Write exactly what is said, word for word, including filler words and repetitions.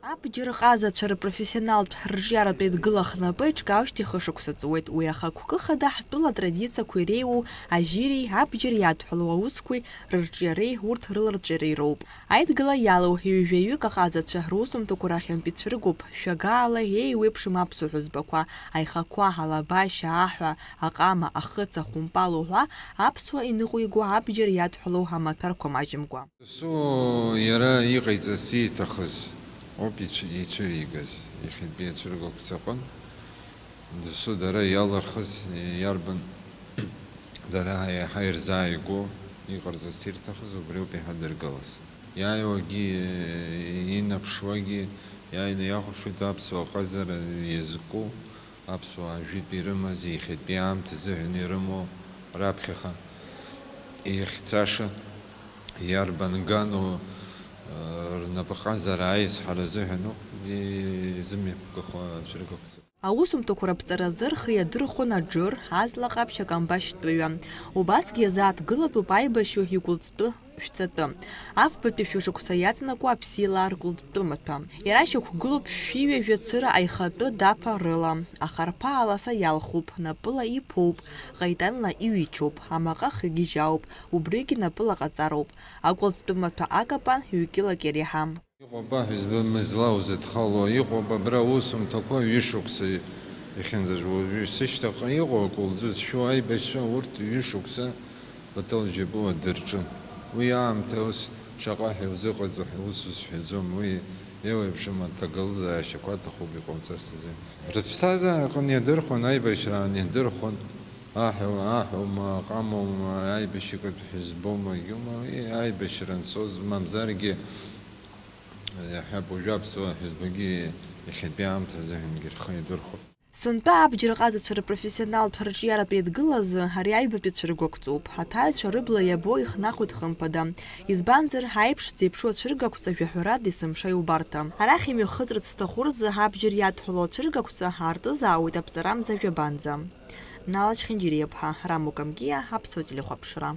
Абџьар ҟазацәа рпрофессионалтә рҿиаратә еидгыла хнапы еиҿкаауеижьҭеи хышықәса ҵуеит. Уи ахықәкы хада ҳтәыла атрадициақәа иреиуоу ажьиреи абџьар иадҳәалоу аусқәеи рырҿиареи урҭ рыларҵәареи роуп. Аидгыла иалоу ҩажәаҩык аҟазацәа русумҭақәа рахьынтә ицәыргоуп шәагаала еиуеиԥшым аԥсуа ҳәызбақәа, аихақәа, алабашьа, аҳәа, аҟама, ахыц, ахәымпал уҳәа аԥсуа иныҟәиго абџьар иадҳәалоу амаҭәарқәа маҷымкәа. Досу иара иҟаиҵарц ииҭахыз ауп ицәы-, ицәыҩигаз иахьатәи ацәыргақәҵаҟын. Досу дара иалырхыз иарбан дара еиҳа ирзааигәоу иҟарҵарц ирҭахыз убриоуп иаҳа дыргылаз. Иааиуагьы, инаԥшуагьы иааины иахәаԥшуеит аԥсуа ҟазара иазку. Аԥсуаа жәытә ирымаз иахьатәи аамҭа азыҳәан ирымоу раԥхьаҟа иахьцаша, иарбан гану, э, рнапыҟазара аизҳара азыҳәан ауп изымҩаԥгахо ацәыргақәҵа. Аусумҭақәа раԥҵаразы рхы иадырхәон аџыр, аҵла ҟаԥшь, акамбашьтәыҩа. Убасгьы иазааҭгылатәуп аибашьҩы икәылҵтәы шәҵатәы. Афбатәи шәышықәса иаҵанакуа аԥсилаа ркәылҵтәы маҭәа. Иара шьақәгылоуп шәи ҩажәа цыра аихатәы даԥа рыла. Ахарԥа аласа иалхуп, напыла иԥоуп, ҟаитанла иҩычоуп, амаҟа хыгьежьаауп, убригьы напыла ҟаҵароуп. Акәылҵтәы маҭәа акапан ҩ-килак иреиҳам. Иҟоуп аҳәызба мызла узыдхало, иҟоуп абра аусумҭақәа ҩышықәса иахьынӡажәуа, уажәы сышьҭахьҟа иҟоу акәылӡы зшәу аибашьцәа урҭ ҩышықәса Баҭал Џьапуа дырҿын. Уи аамҭа ус шаҟа ҳәа иузыҟаҵо ҳәа ус узҳәаӡом, уи еиуеиԥшым аҭагылазаашьақәа аҭахуп иҟауҵарц азы. Рыԥсҭазаараҟны иадырхәон, аибашьраан иадырхәон, аҳәа-, аҳәоума, аҟамоума, аибашьыкатә ҳәызбоума, егьума, уи аибашьра анцоз, мамзаргьы, иаҳҳәап, уажәы аԥсуаа ҳәызбагьы иахьатәи аамҭа азыҳәангьы рхы иадырхәон. Сынтәа абџьар ҟазацәа рпрофессионалтә рҿиаратә еидгылазы ари аҩбатәи цәыргақәҵоуп. Аҭаҩцәа рыбла иабо ихнахуеит хымԥада. Избанзар, аиԥш зеиԥшу ацәыргақәҵа жәаҳәарада есымша иубарҭа. Арахь имҩахыҵырц зҭаху рзы абџьар иадҳәалоу ацәыргақәҵа аартызаауеит аԥҵарамза жәабанӡа. Нала Чхинџьириаԥҳа, Рамо Камкиа, Аԥсуа телехәаԥшра.